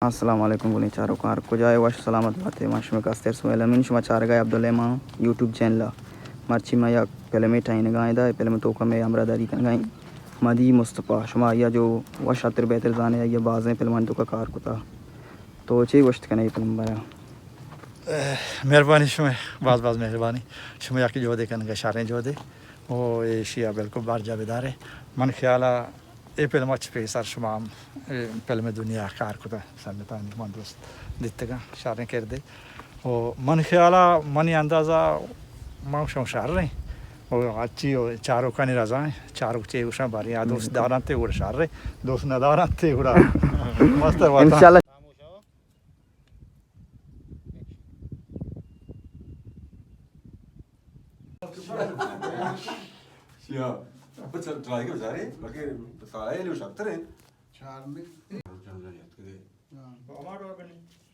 السلام علیکم گلیں چاروکاں، ہر کجا ئے وش سلامت بات ئے۔ ما شمئے کستر سہیل امین، شما چارگا ئے عبداللہ امام یوٹیوب چینل ءَ۔ مرچی ما یک فلمے ٹہینگا ایں، ادا اے فلم ءِ توکا مئے ہمراہداری کنگا ایں مہدی مصطفی۔ شما آئی ءَ جو وش اتر بہتر زان ئے، آئی ءَ بازیں فلمانی توکا کار کتا۔ تو چے گوشت کن ئے اے فلم ءِ بارہ ءَ؟ اہ، مہربانی شمئے، باز باز مہربانی۔ شما یک جہدے کنگا، شریں جہدے۔ او ایشی ءَ بالکل برجا بدار ئے۔ من خیال ءَ اے فلم ءَ چہ پیسر شما ہم اے فلم ءِ دنیا ءَ کار کتہ، سنگتانی من دوست دیتگاں، شریں کردے۔ و من خیال ءَ، منی اندازہ، ما شما شریں۔ و ہرچی و چاروکانی رضا ایں، چاروک چے گوشاں باریں، آ دوست دارنت گڑا شریں، دوست ندارنت گڑا مستر وطن۔ انشاءاللہ۔ یا، بچہ ٹرائی کر جا رہے، بلکہ سارا یہ لو شتر ہے۔ چار میں۔ جان جان یاد کرے۔ ہاں۔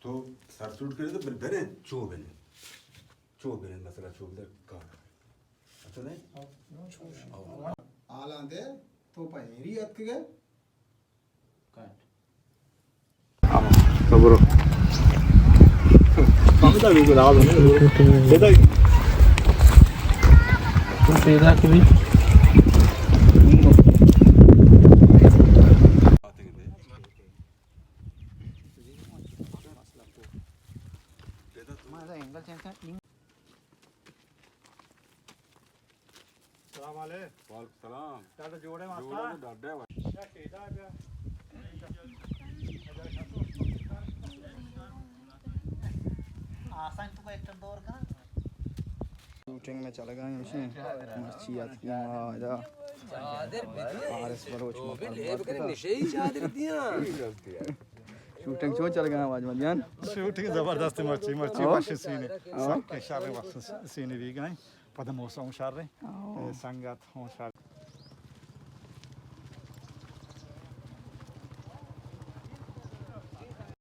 تو سر سوٹ کرے تو بل بنے۔ چو بنے۔ چو بنے، مسئلہ چو بدر کار۔ اچھا نہیں؟ آلان دے، تو پہ ہیری اتکگے؟ صبر۔ پیدا کبھی۔ سلام علیکم۔ وعلیکم السلام۔ ڈاڈا جوڑے ماسٹر؟ جوڑے ڈاڈا۔ آسان تو ایک دور کا۔ شوٹنگ میں چلے گئے ہم سے۔ مرچی آتکی ما ادا۔ چادر بدو۔ فارس بلوچ تو بھی لیب کرے نشئی چادر دیاں۔ شوٹنگ چون چل گئے واجہ جان؟ شوٹنگ زبردست، مرچی، مرچی او۔ وش سینے۔ او۔ سک شر وش سینے بھی گئے۔ پدا موسم شر ہے۔ او۔ سنگت ہوں شر۔